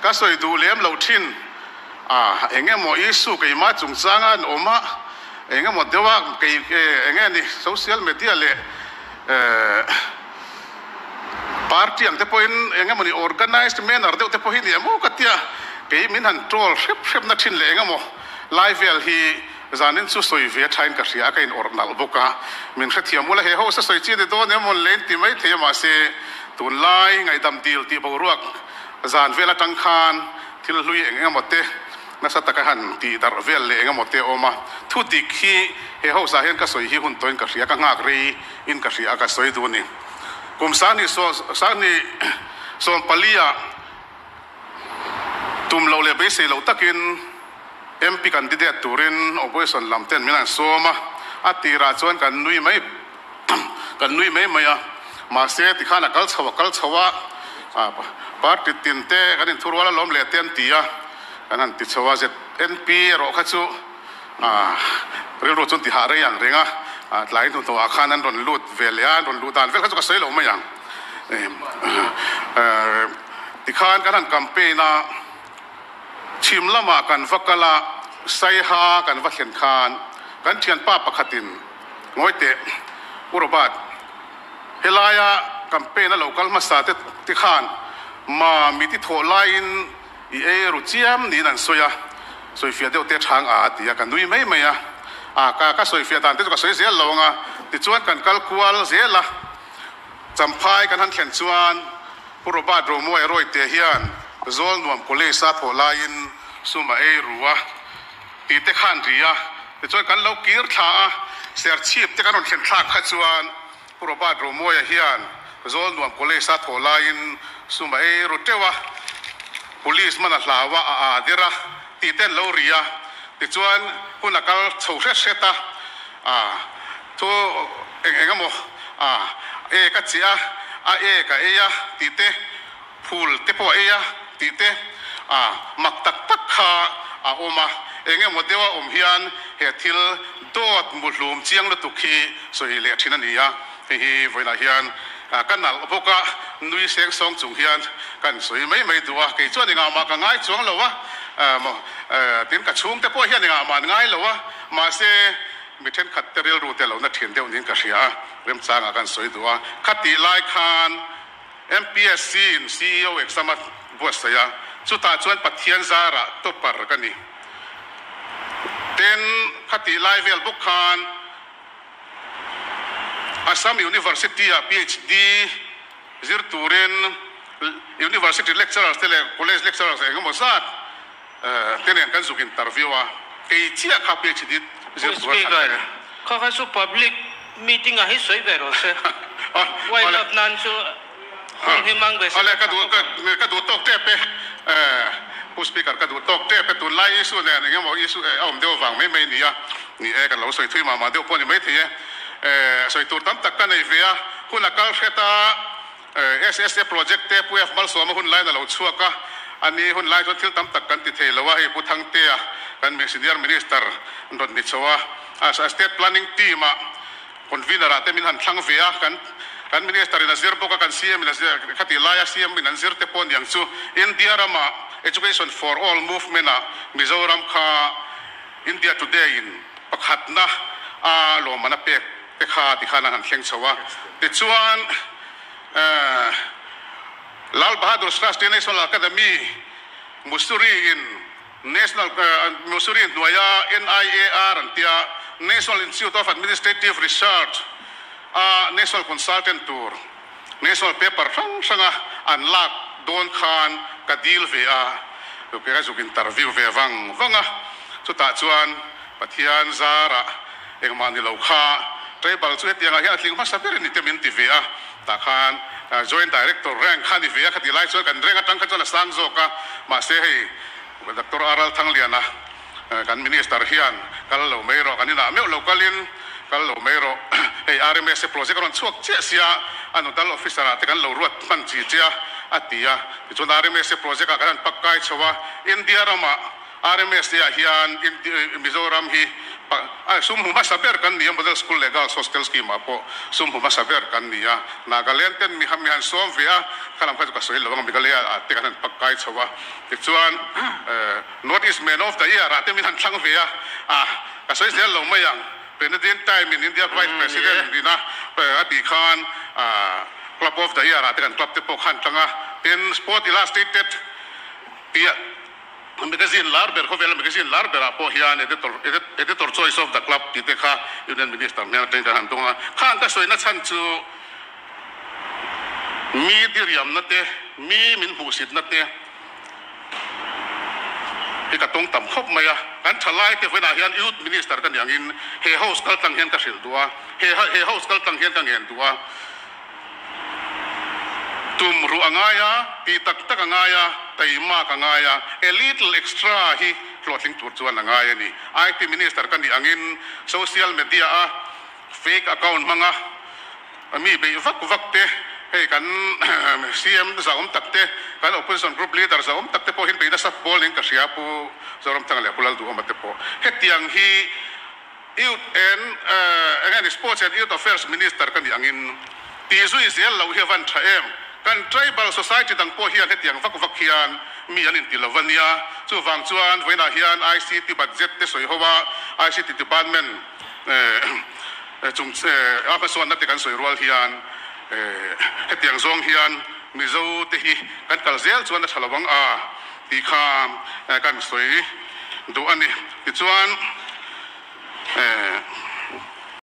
Ka sawi duh lem loh thin a, eng emaw issue keimah chungchanga an awm a, eng emaw deuha kei eng nge ni social media leh party ang te pawhin eng emaw ni organised manner deuh te pawh hi ni emaw ka tia, kei min han troll hrep hrep na thin leh eng emaw lai vel hi zanin chu sawi ve thain ka hria a, ka in awrh nalh bawk a, min hrethiam ula he house a sawi chi ni dawn emaw le in ti mai thei a mahse tunlai ngaihdam dil tih boruak Zan vel atang khan thil hlui eng emaw te nasa taka han tih darh vel leh eng emaw te a awm a, thu dik hi he house ah hian ka sawi hi hun tawhin ka hria, ka nghak rei in ka hria a ka sawi duh a ni. Kum sanghnih sanghnih 14 ah tum loh leh beisei loh takin MP candidate turin opposition lam ten min han sawm a, a tirah chuan kan nui mai Kan nui mai mai a, mahse tikhan a kal chho a kal chho a, party tin te kan inthurual alawm leh te an ti a, kan han ti chho a, ZNP erawh kha chu rilru chu an ti hah rei ang reng a, tlai hnuhnawh ah khan an rawn lut ve leh a, an rawn luh dan vel kha chu ka sawi lo mai ang. Tikhan kan han campaign a, chhim lamah kan va kal a, Saiha kan va thlen khan kan thianpa pakhatin, Ngawi teh, U Robert, helaia campaign a lo kal hmasa te te khan ma mi ti thawh laiin i ei ru chiam niin an sawi a, sawifiah deuh te chhang a a ti a, ka nui mai mai a, a ka ka sawifiah dan te chu ka sawi zel lo ang a, tichuan kan kal kual zel a, Champhai kan han thlen chuan Pu Robert Romuai Rawite hian Zawlnuam College a thawh laiin sum a ei ru a tih te khan ri a, tichuan kan lo kir thla a, Serchhip te kan rawn thlen thlak kha chuan Pu Robert Romuaia hian Zawlnuam College a thawh laiin sum a ei ru teuh a, Police man a hlau a, a aa der a tih te an lo ri a, tichuan hun a kal chho hret hret a, aa Chu eng eng emaw a ek a chiah a, a ek a ei a tih te, phul te pawh a ei a tih te a mak tak tak kha a awm a. Eng emaw deuh a awm hian he thil dawt muhlum chiang lutuk hi sawi leh thin a ni a. Hei hi vawiinah hian ka nalh bawk a, nui seng sawng chung hian kan sawi mai mai duh a. Kei chuan engah mah ka ngai chuang lo a, tin ka chhungte pawh hian engah mah an ngai lo a, mahse, Mi thenkhat te rilru te lohna thin deuh niin ka hria a, remchangah kan sawi duh a. Khatih lai khan MPSC in ceo exam a buatsaih a, chutah chuan Pathian zarah topper ka ni. Tin, khatih lai vel bawk khan Assam University ah PhD zir turin University lecturers te leh college lecturers eng emaw zat Te nen kan zuk interview a, kei chiah kha PhD zir tur a thlan ta e. Kha kha chu public meeting ah hi sawi ve rawh se. Why love nan chu hun hi mang ve se. Awle ka duh ka duh tawk tep e. Pu Speaker ka duh tawk tep e. Tunlai issue nen eng emaw issue a awm deuh vang mai mai a ni a. Ni e, kan lo sawi thui mah mah deuh pawh a ni maithei e. Sawi tur tam tak ka nei ve a, hun a kal hret a. SSA project te Pu F Malsawma hun laiin a lo chhuak a, a ni hun lai chuan thil tam tak kan ti thei lo a, hei Pu Thangtea kan Senior Minister an rawn ni chho a, State Planning Team ah Convener ah te min han thlang ve a, kan kan Minister in a zir bawk a, kan CM in a zir khatih laia CM in an zir te pawh niang chu India rama Education for All Movement ah Mizoram kha India Today in pakhatna a lawmman a pek te kha tikhan an han thleng chho a. Tichuan, Lal Bahadur Shastri National Academy, Mussoorie in National Mussoorie hnuaia NIAR an tia National Institute of Administrative Research a National Consultant tur National paper hrang hranga an lak dawn khan ka dil ve a, ka zuk interview ve vang vang a, chutah chuan Pathian zarah engmah ni lo kha tribal chu hetiangah hian a tling hmasa ber a ni te min ti ve a, tah khan Joint Director rank kha a ni ve a, khati lai chuan kan rank atang kha chuan a sang zawk a, mahse hei Doctor R Lalthangliana kan Minister hian kal lo mai rawh, kan inah meuh lo kalin kal lo mai rawh, hei RMSA project a rawn chhuak chiah sia a nodal officer ah te kan lo ruat hman chi che a a ti a, tichuan RMSA project ah kan han pak kai chho a, India ramah RMSA ah hian Mizoram hi. A sum hmu hmasa ber kan ni a, Model School leh Girls Hostel Scheme ah pawh sum hmu hmasa ber kan ni a. Nagaland ten mi han mi han sawm ve a, kha lam kha chu ka sawi lo ang, Meghalaya ah te kan han pak kai chho a. Tichuan North East Man of the Year ah te min han thlang ve a, ah ka sawi zel lo mai ang. President time in India Vice President ina a tih khan Club of the Year ah te kan club te pawh kha an tlang a. Tin, Sport Illustrated tih Magazine lar ber, khawvela magazine lar berah pawh hian editor, editor choice of the club tih te kha Union Minister hmel atangin kan han tung a. Khang ka sawina chhan chu mi diriamna te, mi min hmuhsitna te hi ka tawng tam khawp mai a. Kan thalai te vawiinah hian Youth Minister ka nih angin he house kal tlang hian ka hrilh duh a, he he house kal tlang hian ka ngen duh a. Tum ruh a ngai a, tih tak tak a ngai a, taimak a ngai a, a little extra hi hlawhtling tur chuan a ngai a ni. IT Minister ka nih angin social media a fake account hmanga mi beih vak vak te, hei kan CM zahawm tak te, kan opposition group leader zahawm tak te pawh hian beih nasa pawl niin ka hria Pu Zoramthanga leh Pu Lalduhawma te pawh. Hetiang hi Youth and eng nge ni Sports and Youth Affairs Minister ka nih angin tih zui zel loh hi a van tha em? Kan tribal society dang pawh hian hetiang vak vak hian mi an inti lo va nia. Chuvang chuan vawiinah hian ICT budget te sawi ho a, ICT department chung a hmasawnna te kan sawi rual hian hetiang zawng hian Mizo te hi kan kal zel chuan a tha lo ang a tih kha kan sawi duh a ni. Tichuan eh.